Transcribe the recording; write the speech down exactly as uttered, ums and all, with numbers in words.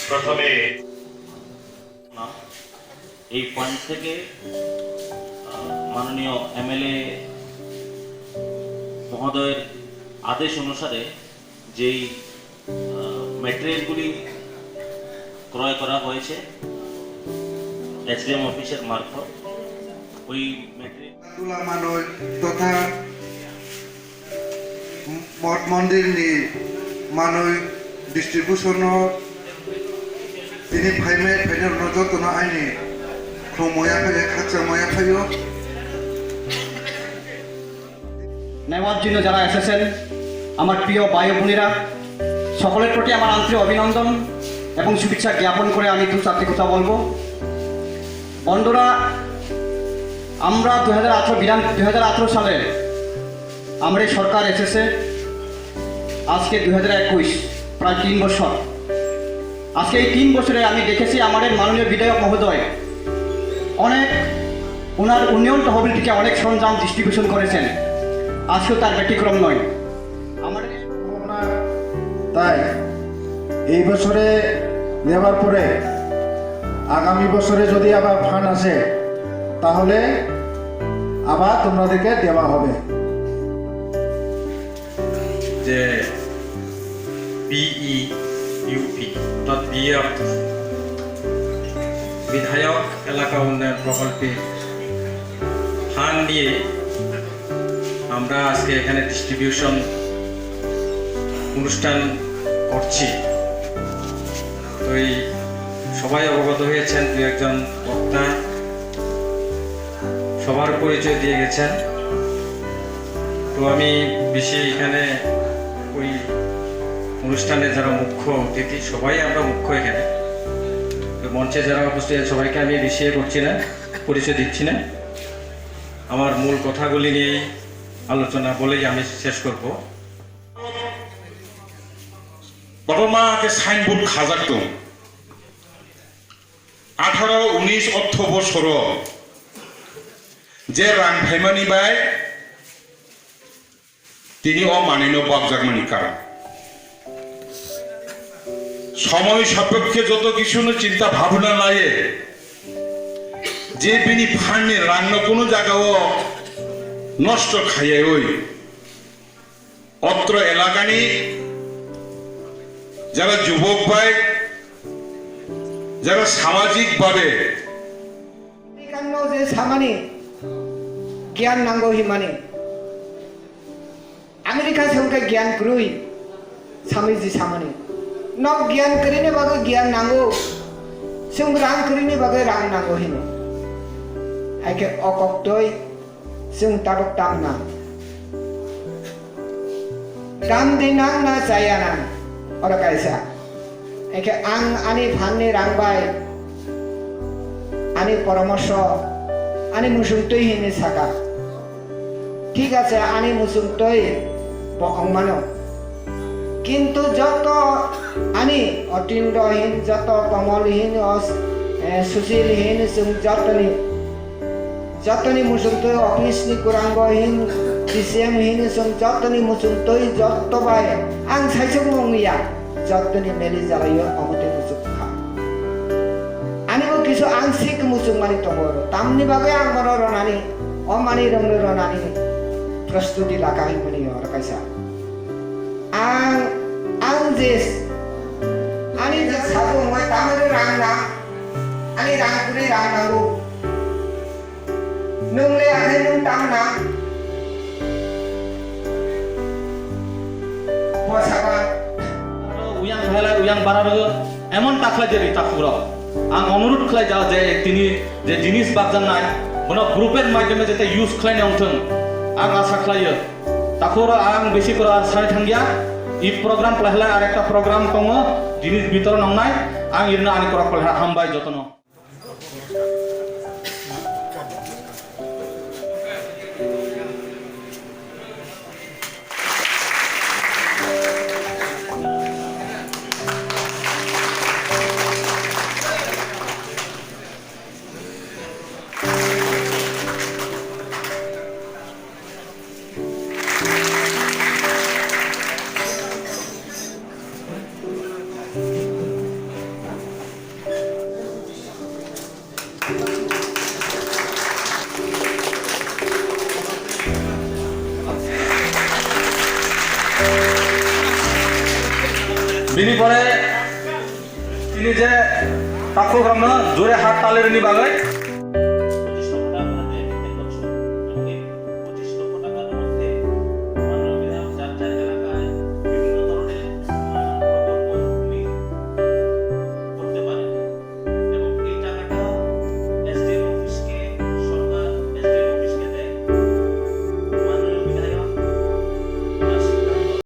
প্রথমে এই ফান্ড থেকে, আহ, মাননীয় এমএলএ মহোদয়ের আদেশ অনুসারে যেই, আহ, ম্যাটেরিয়ালগুলি ক্রয় করা হয়েছে এসডিএম অফিসের মারফত, ওই ম্যাটেরিয়াল তুলা manwi totha mot mondir ni manwi distribution o tini phaimai phainai rok no joto no aini khulumung ya phai khakchangma ya phai o. নেওয়ার জন্য যারা এসেছেন, আমার প্রিয় ভাই বোনেরা, সকলের প্রতি আমার আন্তরিক অভিনন্দন এবং শুভেচ্ছা জ্ঞাপন করে আমি দু চারটি কথা বলবো। বন্ধুরা, আমরা দু হাজার আঠারো বিধান, দু হাজার আঠারো সালে আমার এই সরকার এসেছে, আজকে দুই হাজার একুশ, প্রায় তিন বছর। আজকে এই তিন বছরে আমি দেখেছি আমাদের মাননীয় বিধায়ক মহোদয় অনেক ওনার উন্নয়ন তহবিল থেকে অনেক সরঞ্জাম ডিস্ট্রিবিউশন করেছেন, আজকেও তার ব্যতিক্রম নয়। আমাদের তাই এই বছরে নেবার পরে আগামী বছরে যদি আবার ফান্ড আসে, তাহলে আবার তোমাদেরকে দেওয়া হবে। যে পিইইউপি অর্থাৎ বিএফ বিধায়ক এলাকা উন্নয়ন প্রকল্পের ফান্ড নিয়ে আমরা আজকে এখানে ডিস্ট্রিবিউশন অনুষ্ঠান করছি। তো এই সবাই অবগত হয়েছেন, দু একজন বক্তা সবার পরিচয় দিয়ে গেছেন। তো আমি বেশি এখানে ওই অনুষ্ঠানে যারা মুখ্য অতিথি, সবাই আমরা মুখ্য এখানে। তো মঞ্চে যারা উপস্থিত আছেন সবাইকে আমি বেশি ইয়ে করছি না, পরিচয় দিচ্ছি না। আমার মূল কথাগুলি নিয়েই আলোচনা বলেই আমি শেষ করব। Kotorma khe signboard khajak tong. Atharo unis ortho bosoro je rang phaimani bai tini o manwino bakjakmani karon. Somoy sapekkhe joto kisuno chinta bhabna laiye je bini phanni rangno kuno jagao nosto khaiyaui অত্র এলাকানি যারা যুবক ভাই, যারা সামাজিক ভাবে American no je samani giyan nango himani. America se hwnkhe giyan kwrwi samiji samani. Nok giyan kwrwini bagwi giyan nango, chwng rang kwrwini bagwi rang nango hino. Haikhe o koktwi chwng tabuk tamna. Gam di nang na chaya nang, oro kaisa. Eke ang ani phanni rang bai, ani poramorsho, ani musung twi hinwi saka. Thik ache, ani musung twi bo ongmano. Kintu joto ani Otindro hin, joto Komol hin, os-, eh, Susil hin, chwng jotoni Jotoni muchungtwi office ni kwrango hin, D C M hin chwng jotoni muchungtwi joto bai ang saichung wngya, jotoni meli jalaio omote muchung kha. Ani bo kisu ang sik muchung mani tongo, tamni bagwi ang bono ronani, o mani rongni ronani prostuti laka himani oro kaisa. Ang, ang je, ani je sabu wngwi tamani rang na, ani rang kwrwi rang nango. Nwng le akhai nwng tang na? Bo saba. Uyang khailai, uyang bara rw, emon ta khlai je ri ta khubro. Ang onurut khlai ja je tini je jinis bakjak nai, bono group er maidhyome jete use khlai nai ongthwng. Ang asa khlai yo. Takhuk rok ang bisi koro ar sai thangya. I program khlai khlai ar ekta program tongo, jinis bitoron wngnai. Ang irno ani korok khlai hambai jotono. Tini pore tini je takhuk ramno jure hat talir ni bagwi